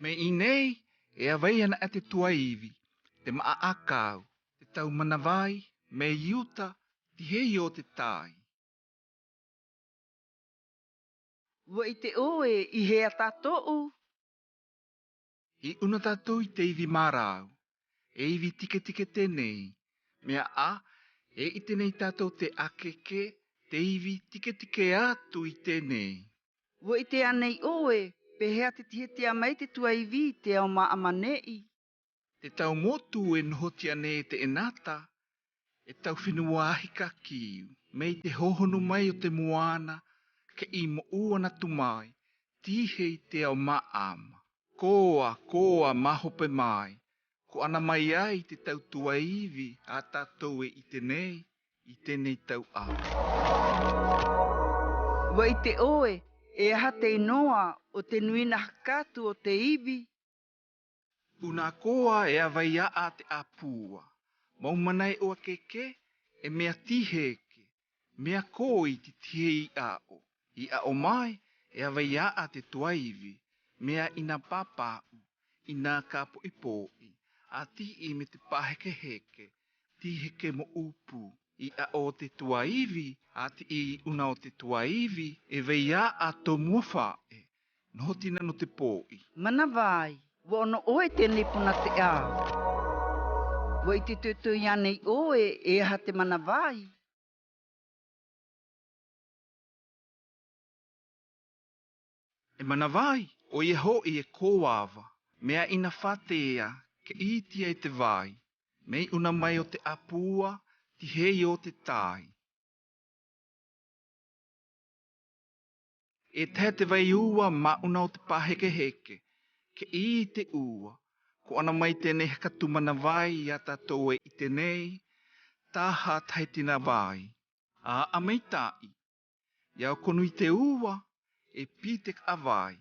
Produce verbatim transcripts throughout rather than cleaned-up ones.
Mei inei e avei anae te tuaivi, te ma'a akau, te tau manavai mei uta, tihei o te tai. Ua ite oe i hea tato'u? I una tatou i te ivi marau, e ivi tiketike tenei, mea a, e ite nei tatou te akeke, te ivi tiketike atu i tenei. Ua ite anei oe pe hea te tihetia mai te tuaivi i te ao ma'a mane'i? Te tau motu e nohotia nei te enata, e tau fenua ahi kakiu, mei te hohonu mai o te moana, ke i mo'ua natu mai, tihei te ao ma'a ama. Koa, koa, mahope mai, ko ana mai ai te tau tuaivi a tatou e ite nei, i tenei tau ao. Ua ite oe, e aha te inoa o te nuina hakatu o te ivi? Una koa e avei a'a te apua, mau manae o akeke, e mea tiheke, mea koi titihei a'o. I a'o mai e avei a'a te tuaivi, mea ina papa'u, ina kapo'ipo'i, a ti'i me te pahekeheke, tiheke mo upu. I a'o te tuaivi, a ti'i una o te tuaivi, e avei a'a to mua fa'e, noho tina no te po'i. Manavai, ua ono oe tenei puna te ao. Ua ite to'eto'i anei oe e aha te manavai? E manavai, oia ho'i e koava, mea ina fatea ke i tia i te vai, mei una mai o te apua, tihei o te tai. E tahe te vai ua ma una o te pahekeheke, ke i te ua, ko ana mai tenei hakatu manavai a tatou e ite nei, taha tahe tina vai. A, a mei ta'i. Ia okonu i te ua, e pi te ka'avai.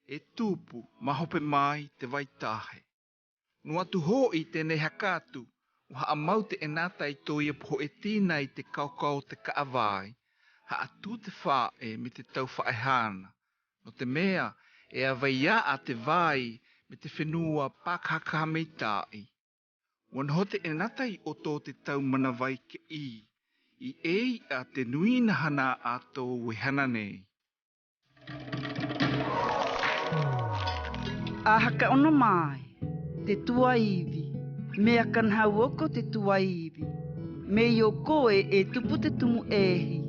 E tupu, mahope mai te vai tahe. Nua atu ho'i tenei hakatu, ua ha'amau te enata i to'o ia poho'e tina i te kaokao o te ka'avai, ha'atu te fa'e me te tau fa'ehana. No te mea, e avei a'a te vai me te fenua pakahakaha mei ta'i. Ua noho te enata i oto o te tau manavai ke i, i ei a te nuina hana ato we hana nei. A haka ono mai te tuaivi, mea kana hau oko te tuaivi, mei o koe e tupu te tumu ehi,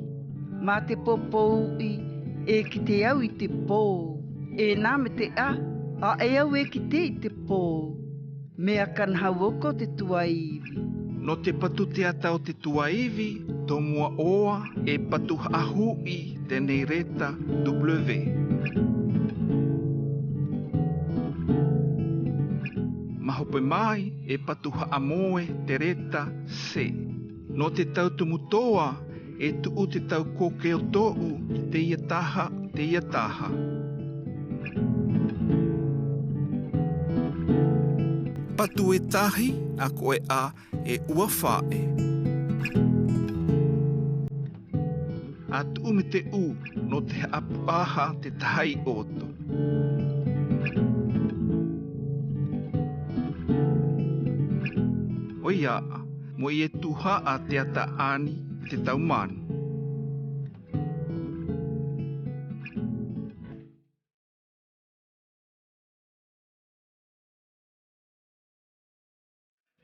ma te popo u'i, e kite au i te po, e na me te a, a e au e kite i te po. Mea kana hau oko te tuaivi. No te patu te ata o te tuaivi, to mua oa, e patu ha'ahu'i tenei reta W. Mahope mai, e patu ha'amoe te reta C. No te tau tumu toa, e tu'u te tau koke o to'u i teia taha, teia taha. Patu e tahi, ako e a, e ua fa'e. A tu'u me te u, no te ha'apu'aha te taha i oto. Oia, mo'i e tuha'a te ata ani te tau manu.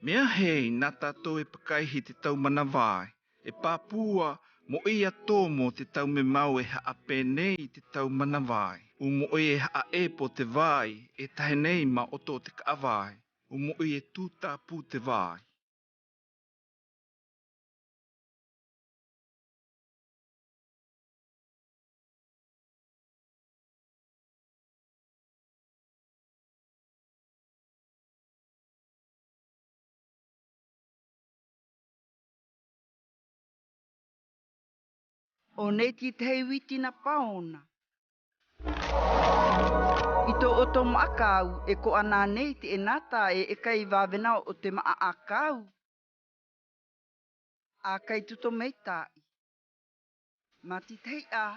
Mea hei na tatou e pakaihi te tau manavai, e papua, mo'i a tomo te tau memau e ha'ape nei te tau manavai, u mo'i e ha'aepo te vai, e tahe nei ma oto te ka'avai, u mo'i e tu tapu te vai. O nei ti tahe i u'i tina paona. I to'o oto ma'a kau, e ko ana nei te enata e eka i vavena o te ma'a akau. A kai tuto mei ta'i. Ma ti tahi a.